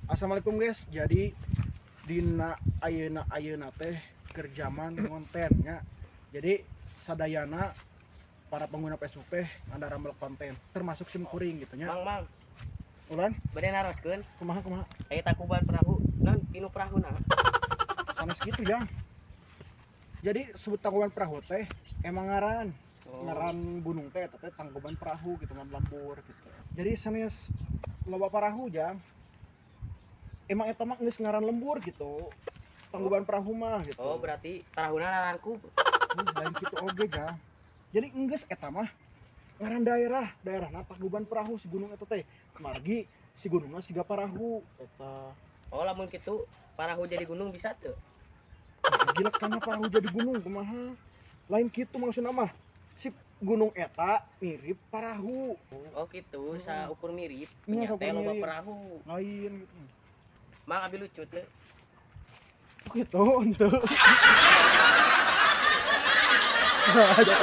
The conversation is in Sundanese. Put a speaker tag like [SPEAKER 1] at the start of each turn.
[SPEAKER 1] Assalamualaikum guys. Jadi dina ayeuna ayeuna teh keur jaman ngonten nya. Jadi sadayana para pengguna Facebook teh ngadarambel konten, termasuk sim kuring gitu nya.
[SPEAKER 2] Mang, mang.
[SPEAKER 1] Ulan,
[SPEAKER 2] bade naroskeun.
[SPEAKER 1] Kumaha kumaha?
[SPEAKER 2] Aya Tangkuban Perahu, naon tinu prahuna?
[SPEAKER 1] Sanes kitu ya. Jadi sebut Tangkuban Perahu teh emang ngaran.
[SPEAKER 2] Oh.
[SPEAKER 1] Ngaran gunung teh eta teh Tangkuban Perahu gitu, ngan lembur gitu. Jadi sanes loba parahu jang. Emang eta mah geus ngaran lembur gitu. Tangkuban Perahu mah gitu.
[SPEAKER 2] Oh, berarti parahuna rarangkub.
[SPEAKER 1] Lain kitu oge jang. Jadi enggeus eta mah ngaran daerah, daerahna Tangkuban Perahu si gunung eta teh. Margi si gunungna siga parahu eta.
[SPEAKER 2] Oh, lamun kitu parahu jadi gunung bisa teu?
[SPEAKER 1] Nah, gila kana parahu jadi gunung kumaha? Lain kitu maksudna mah. Si gunung eta mirip parahu.
[SPEAKER 2] Oh gitu, saukur mirip.
[SPEAKER 1] Iya,
[SPEAKER 2] nya
[SPEAKER 1] saukur
[SPEAKER 2] teh loba
[SPEAKER 1] mirip.
[SPEAKER 2] Perahu.
[SPEAKER 1] Lain gitu.
[SPEAKER 2] Mang, abi lucu teu?
[SPEAKER 1] Oh gitu, henteu. Ada.